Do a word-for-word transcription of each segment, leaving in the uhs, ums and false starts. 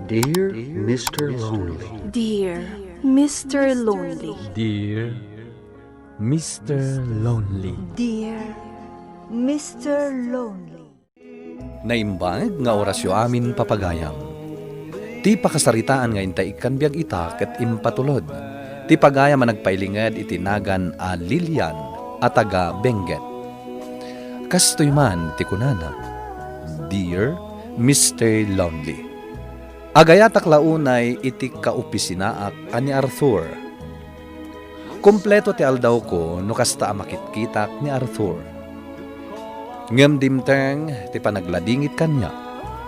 Dear Mister Lonely. Dear Mister Lonely. Dear Mister Lonely. Dear Mister Lonely. Naimbag nga orasyo amin, papagayam. Ti pakasaritaan nga intay ikkan biag ita ket impatulod ti pagayam a nagpailinged iti nagan a Lilian a taga Benguet. Kastoy man ti kunana, "Dear Mister Lonely, agayatak la unay iti kaopisinaak a ni Arthur. Kompleto ti aldawko no kasta a makitkitak ni Arthur. Ngem dimteng ti panagladingit kaniak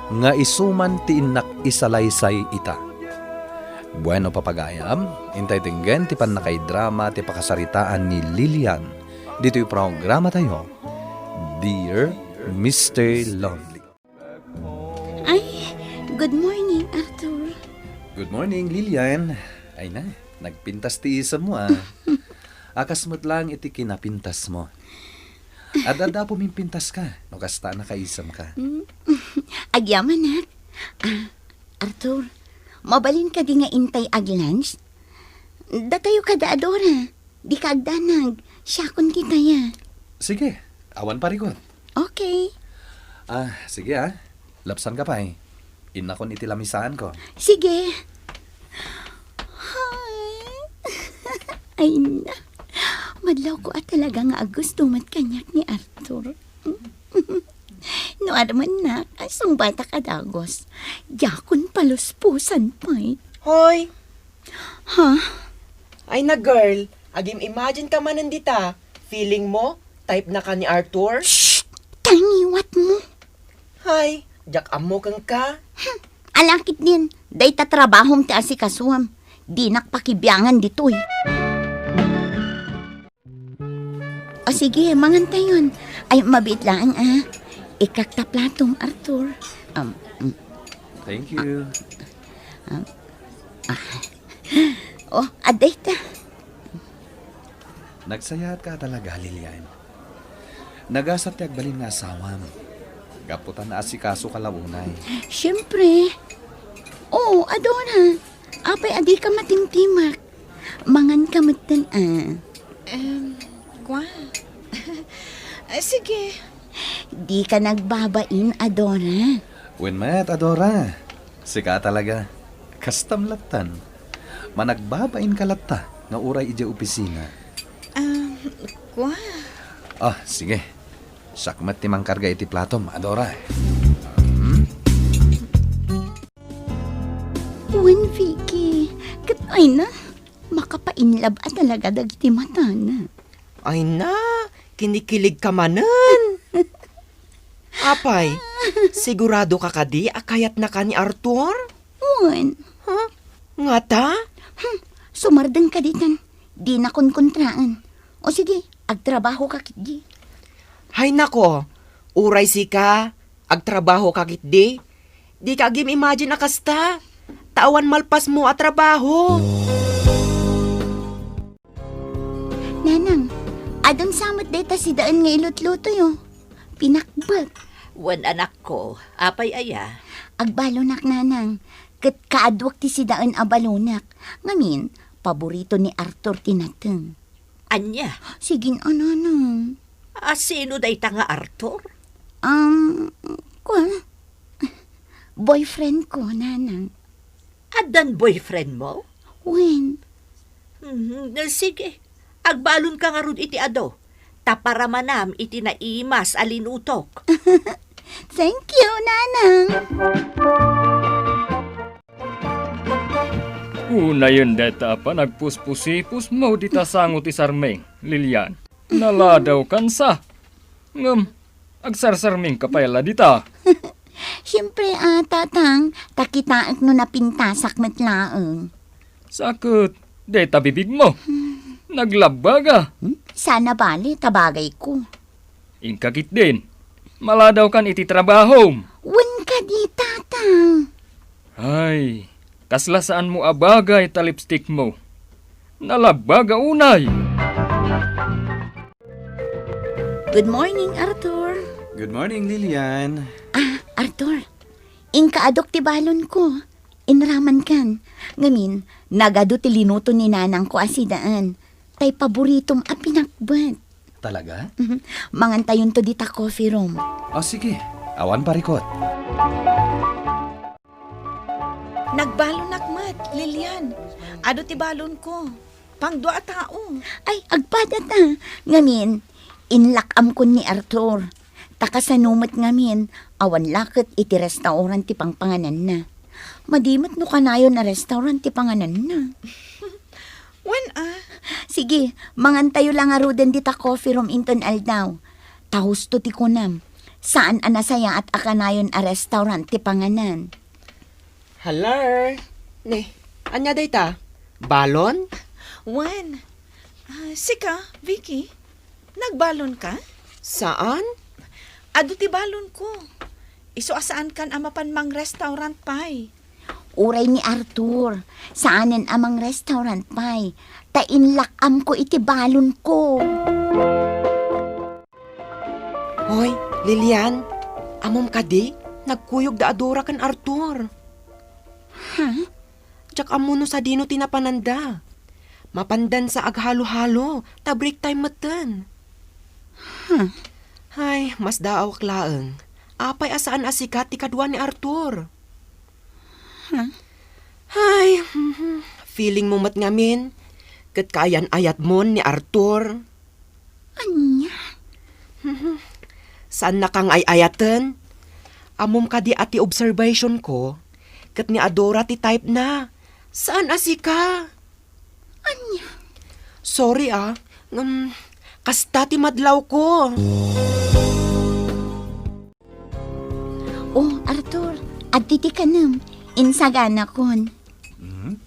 nga isu man ti innak isalaysay ita." Bueno, papagayam, intay denggen ti pannakaidrama ti pakasaritaan ni Lilian ditoy programatayo, Dear Mister Lonely. Ay, good morning, Arthur. Good morning, Lilian. Ay na, nagpintas ti isemmo, ah. Akas met laeng iti kinapintasmo. Ad-adda pumimpintaska, no kasta nakaisemka. Mm. Agyamanak. Ah, Arthur, mabalin kadi nga intay ag-lunch? Datayo kada Adora. Dika agdanag. Siakon ti taya. Sige, awan parigot. Okay. Ah, sige, ah. Lapsanka pay. Innakon iti lamisaanko. Sige. Ay. Ay na. Madlawko a talaga nga agusto met kaniak ni Arthur. No adda man nak, sungbatak a dagus. Diakon paluspusan pay. Hoy! Ha? Ay na, girl, agim-imagine ka manen dita. Feeling mo, type na ka ni Arthur? Shh! Tangiwat mo! Hay, diak ammo kenka. Hmm, ala ketdin, dayta trabahom ti asikasuem. Dinak pakibiangan ditoy. O sige, mangantayon. Ay, mabiit laeng, ah. Ikkak ta platom, Arthur. Um, mm. Thank you. Ah. Oh, adda ita. Nagsayaat ka talaga, Lilian. Nagasat ti agbalin nga asawam. Gapu ta naasikasoka la unay. Siyempre. Oo, Adora. Apay a dika matimtimak? Manganka metten, ah. Em, kua. Ah, sige. Dika nagbabain, Adora? Wen met, Adora. Sika talaga. Kastam lattan. Managbabainka latta nga uray idiay opisina. Ah, kua. Ah, sige. Siak met ti mangkarga iti platom, Adora. Hmm? Wen, Vicky, ket ay na, makapainlab a talaga dagiti matana. Ay na, kinikilig ka manen. Apay, sigurado ka kadi a kayatna ka ni Arthur? Wen. Ha? Ngata? Hmm, sumardeng ka ditan. Dina konkontraen. O sige, agtrabaho ka ketdi. Hay nako, uray sika, agtrabaho ka ketdi. Dika agim-imagine a kasta. Ta awan malpasmo a trabaho. Nanang, adun sa met dayta sidaen nga ilutlutoyo. Pinakbet. Wen, anakko, apay aya? Agbalonak, Nanang. Ket kaaduak ti sidaen a balonak. Ngamin, paborito ni Arthur ti nateng. Ania? Sige, Nanang. A, sino dayta nga Arthur? Um, kua? Boyfriend ko, Nanang. Addan boyfriend mo? Wen. Mhm, sige. Agbalonka ngarud iti adu. Ta paramanam iti naimas a linutok. Thank you, Nanang. Unayen dayta a panagpuspusipusmo dita sango ti sarming, Lilian. Naladawkan sa. Ngem, agsarsarmingka pay la dita. Siempre, a, Tatang, ta kitaek no napintasak met laeng. Sa ket, dayta bibigmo. Hmm. Naglabbaga. Hmm? Sana bale, ta bagayko. Inka ketdin. Maladawkan iti trabahom. Wen kadi, Tatang. Ay, kasla saanmo a bagay ta lipstickmo. Nalabbaga unay. Good morning, Arthur. Good morning, Lilian. Ah, Arthur, inka aduk ti balonko. Inramankan. Ngamin, nagadu ti linuto ni nanangko a sidaen. Tay paboritom a pinakbet. Talaga? Mhm. Mangantayonto dita coffee room. O, sige. Awan parikot. Nagbalonak met, Lilian. Adu ti balonko. Pangdua a tao. Ay, agpada ta. Ngamin, inlak-amkon ni Arthur. Ta kasano met ngamin, awan la ket iti restaurant ti pangpangananna. Madi met no kanayon a restaurant ti pangananna. Wen a. Sige, mangantayo la ngaruden dita coffee room inton aldaw. Ta husto ti kunam. Saan a nasayaat a kanayon a restaurant ti panganan. Hello? Ne, ania dayta? Balon? Wen. Ah, sika, Vicky? Nagbalonka? Saan? Adu ti balonko. Isu a saankan a mapan mang-restaurant pay. Uray ni Arthur, saanen a mang-restaurant pay. Ta inlak-amko iti balonko. Hoy, Lilian, ammom kadi, nagkuyog da Adora ken Arthur. Ha? Diak ammo no sadino ti napananda. Mapandansa aghalo-halo, ta break time metten. Ha? Ay, masdaawak laeng. Apay a saan a sika ti kadua ni Arthur? Ha? Ay, mhm. Feeling mo met ngamin, ket kaayan-ayatmon ni Arthur. Ania? Saannaka nga ay-ayaten. Ammom kadi a ti observation ko, ket ni Adora ti type na. Saan a sika? Ania? Sorry, ah. Ngem, kasta ti madlawko. Oh, Arthur, addi ti kanem. Insaganakon. Mhm.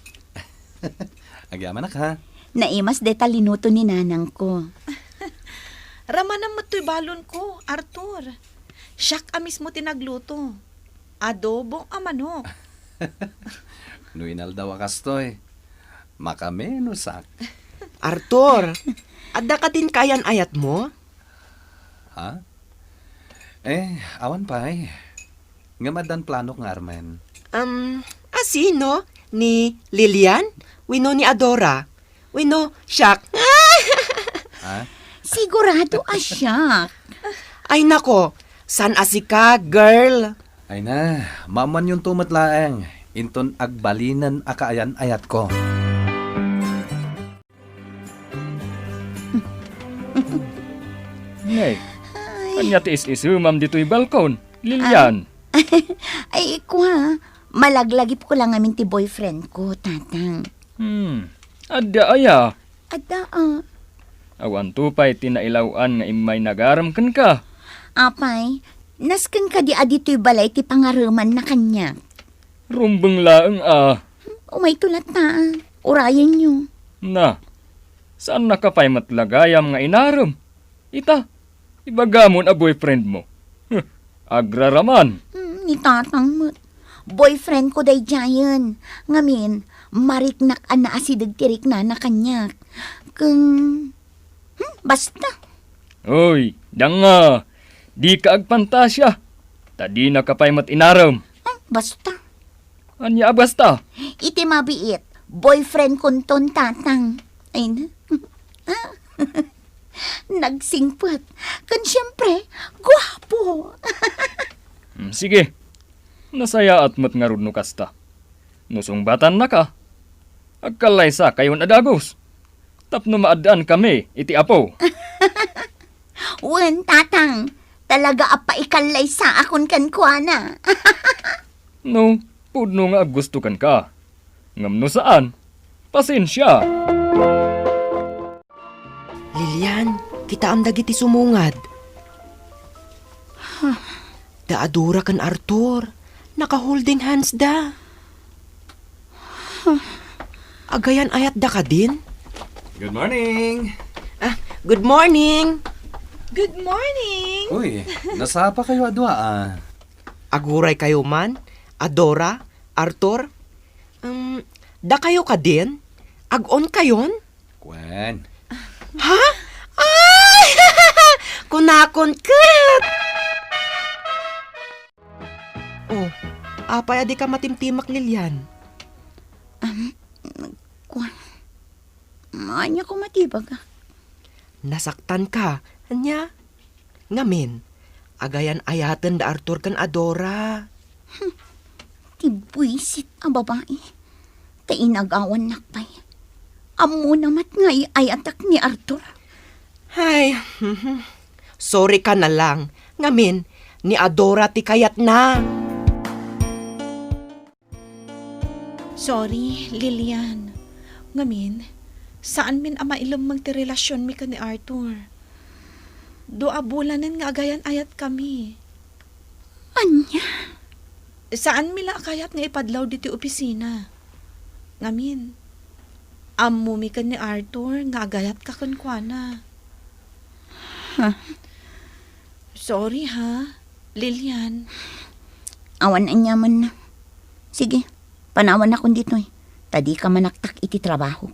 Agyamanak, ha? Naimas deta linuto ni nanangko. Ramanem met toy balonko, Arthur. Siak a mismo ti nagluto. Adobo a manok. No inaldaw a kastoy, makamenusak. Arthur, adda kadin kaayan-ayatmo? Ha? Eh, awan pay. Ngem addan planok nga armen. Um, a sino? Ni Lilian? Wenno ni Adora? Wenno siak? Ha? Sigurado a siak. Ay nako, saan a sika, girl? Ay na, maammoanyonto met laeng, inton agbalinen a kaayan-ayatko. Nay, ania ti is-isemam ditoy balkon, Lilian? Ah. Ay, kua, malaglagipko la ngamin ti boyfriendko, Tatang. Hmm, adda aya? Adda, ah. Awanto pay ti nailaw-an nga immay nagarem kenka? Apay, nasken kadi a ditoy balay ti pangaremanna kaniak? Rumbeng laeng a. Umayto latta, ah. Urayenyo. Na, saannaka pay met la gayam nga inarem? Ita, ibagamon a boyfriendmo. Huh, agraraman. Hmm, ni Tatang met. Boyfriendko daydiayen. Ngamin, mariknak a naasideg ti riknana kaniak. Ken, hmm, basta. Oy, danga, dika agpantasia. Ta dinaka pay met inarem. Hmm, basta. Ania a basta? Iti mabiit, boyfriendkonton, Tatang. Ay na. Nagsingpet. Ken siempre, guapo. Hmm, sige. Nasayaat met ngarud no kasta. No sungbatannaka, agkallaysakayon a dagus. Tapno maaddankami iti Apo. Wen, Tatang, talaga a paikallaysaakon kenkuana. No, pudno nga aggusto kenka. Ngem no saan, pasensia. Lilian, kitaam dagiti sumungad. Da Adora ken Arthur, naka-holding hands da. Agayan-ayatda kadin? Good morning! Ah, good morning! Good morning! Uy, nasapa kayo a dua, ah. Aguray kayo man, Adora, Arthur? Um, dakayo kadin? Ag-on kayon? Kuen. Ha? Ay! Kunakon ket! Oh, Apay a dika matimtimek, Lilian? Am, kua-, ania koma ti ibaga? Nasaktanka, ania? Ngamin, agayan-ayaten da Arthur ken Adora. Hmm, ti buisit a babai. Ta inagawannak pay. Ammona met nga ay-ayatek ni Arthur. Ay, sorry ka na lang. Ngamin, ni Adora ti kayatna. Sorry, Lilian. Ngamin, saanmin a mailemmeng ti relasionmi ken ni Arthur. Dua bulanen nga agayan-ayatkami. Ania? Saanmi la a kayat nga ipadlaw ditoy opisina. Ngamin, ammomi ken ni Arthur nga agayatka kenkuana. Huh? Sorry, ha, Lilian. Awan aniamanna. Sige, panawanakon ditoy, ta dika manaktak iti trabaho.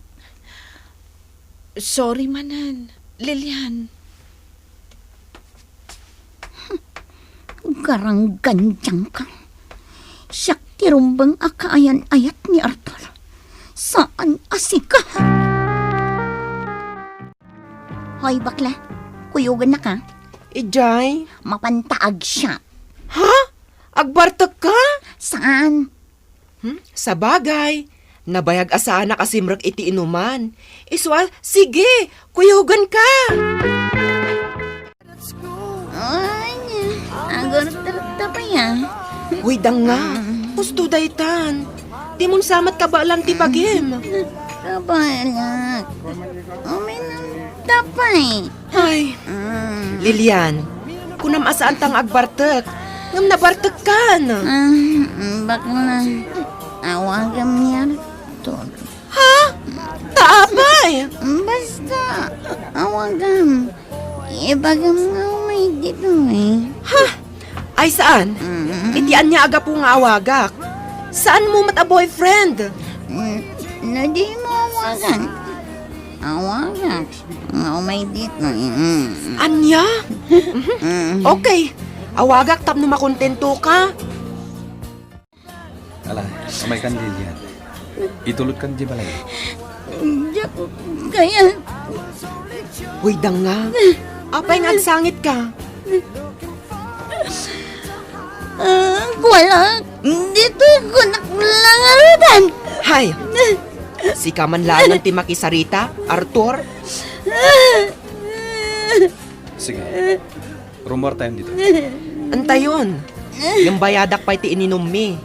Sorry manen, Lilian. Garanggandiangka. Siak ti rumbeng a kaayan-ayat ni Arthur. Saan a sika. Hoy, bakla. Kuyogennaka. Idiay? Mapanta agsiak. Ha? Agbartekka? Saan? Hmm? Sabagay, nabayag a saanak a simrek iti inuman. Isu a, sige, kuyogenka! Ay, agurterta pay a. Uy, danga, husto daytan. Dimon sa met kabaelan ti bagim. Kabaelak. Uminumta pay. Ay, mm. Lilian, kunam a saanta nga agbartek, ngem nabartekkan. Ah, bakla, awagam ni Arthur. Ha? Ta apay? Basta, awagam. Ibagam nga umay ditoy. Ha? Ay, saan? Mm. Iti ania a gapu nga awagak? Saanmo met a boyfriend? Mm, no dimo awagan. Awagak. Nga umay ditoy. Mm. Ania? Mm. Okay. Awagak tapno makontentoka. Ala, umaykan, Lilian. Itulodkan diay balay. Diak kayat. Uy, danga. Apay nga agsangitka? Ah, wala. Ditoy ko naklangarutan. Hay! Sika man laengen ti makisarita, Arthur. Sige. Rummuartayon ditoy. Antayon. Ngem bayadak pay ti ininummi.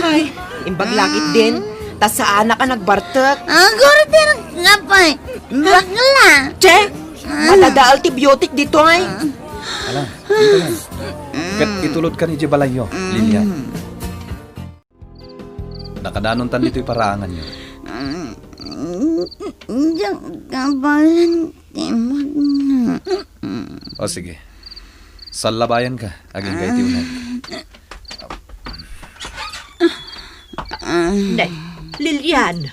Hay, imbag la ketdin, ta saanak a nagbartek. Agurterka pay, bakla. Che! Madadael ti biotik ditoy. Ala, dito na. Ket itulodkan idiay balayyo, Lilian. Nakadanontan ditoy paraanganyo. Diak kabaelan ti magna. O, sige. Sallabayanka, agingga iti uneg. Ne, Lilian.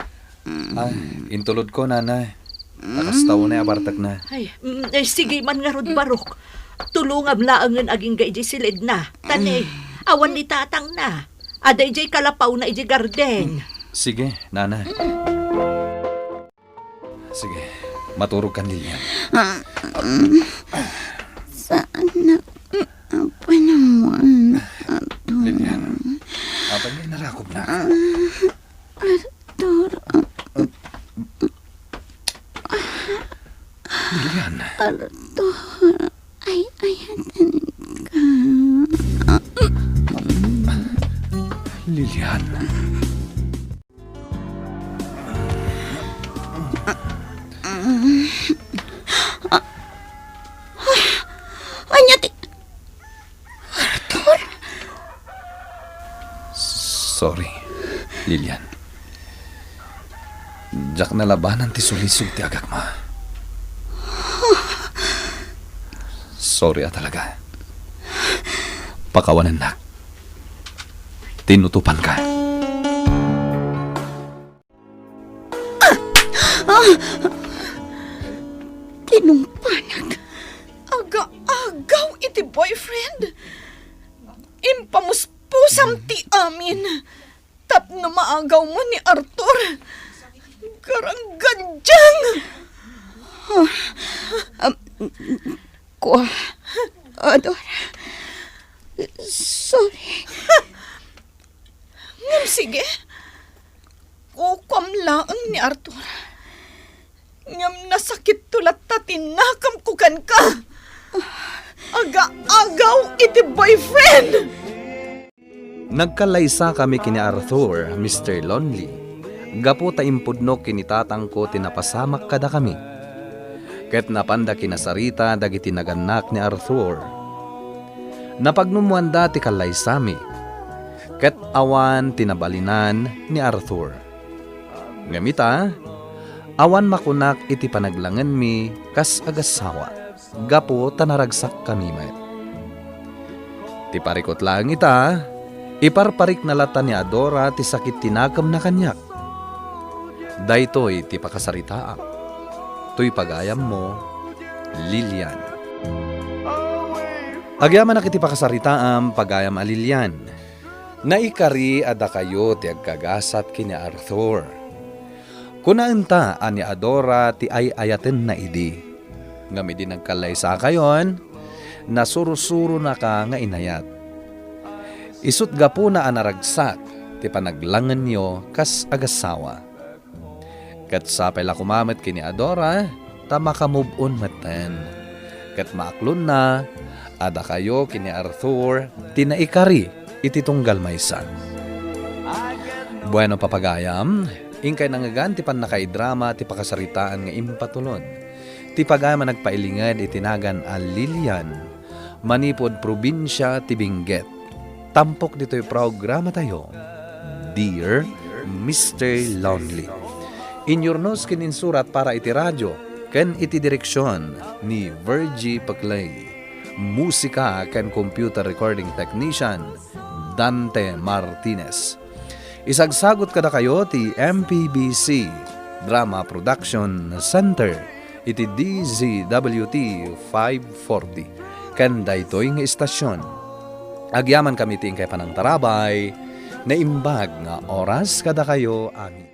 Ah, intulodko, nanay. Ta kasta unay a bartekna. Ay, mm, eh, sige man ngarud, Barok. Tulongam laengen agingga idiay siledna. Ta ne, awan ni tatangna. Adda idiay kalapawna idiay garden. Sige, nanay. Sige, maturogkan, Lilian. Ah, mm, saan na, mm, panawan, Arthur. Lilian, apay nga inarakobnak? Ah, Arthur. Lilian. Arthur, ay-ayatenka. Lilian. Ania ti, Arthur? Sorry, Lilian. Diak nalabanan ti sulisog ti agakma. Sorry a talaga. Pakawanennak. Tinutopanka. Ah! Tinumpanak. Aga-agaw iti boyfriend? Impamuspusam ti amin. agawmo ni Arthur. Garanggandiang! Ah, um, kua, Adora. Sorry. Ngem sige, kukuam laeng ni Arthur. Ngem nasakitto latta ti nakamko kenka. Agaagaw iti boyfriend! Nagkallaysakami ken ni Arthur, Mister Lonely, gapu ta impudno ken ni tatangko ti napasamak kadakami. Ket napanda kinasarita dagiti nagannak ni Arthur. Napagnummoanda ti kallaysami, ket awan ti nabalinan ni Arthur. Ngem ita, awan makunak iti panaglangenmi kas agassawa, gapu ta naragsakkami met. Ti parikut laeng ita, iparparikna latta ni Adora ti sakit ti nakemna kaniak. Daytoy ti pakasaritaak. Toy pagayammo, Lilian. Agyamanak iti pakasaritaam, pagayam a Lilian. Naikari a dakayo ti agkagasat ken ni Arthur. Kunaenta a ni Adora ti ay-ayatenna idi. Ngem idi nagkallaysakayon, nasursuronaka nga inayat. Isut' gapuna a naragsak ti panaglangenyo kas agassawa. Ket sapay la koma met ken ni Adora ta maka-move on metten. Ket maaklonna a dakayo ken ni Arthur ti naikari iti tunggal maysa. Bueno, papagayam, inkay nangngegan ti pannakaidrama ti pakasaritaan nga impatulon. Ti pagayam a nagpailinged iti nagan a Lilian, manipud probinsia ti Benguet. Tampok ditoy programatayo, Dear Mister Lonely. Inyurnos ken insurat para iti radio ken iti direksion ni Virgie Paclay. Musika ken computer recording technician, Dante Martinez. Isagsagut kadakayo ti M P B C Drama Production Center iti D Z W T five forty. Ken daytoy nga istasion, agyamankami ti inkay panangtarabay, naimbag nga oras kadakayo amin.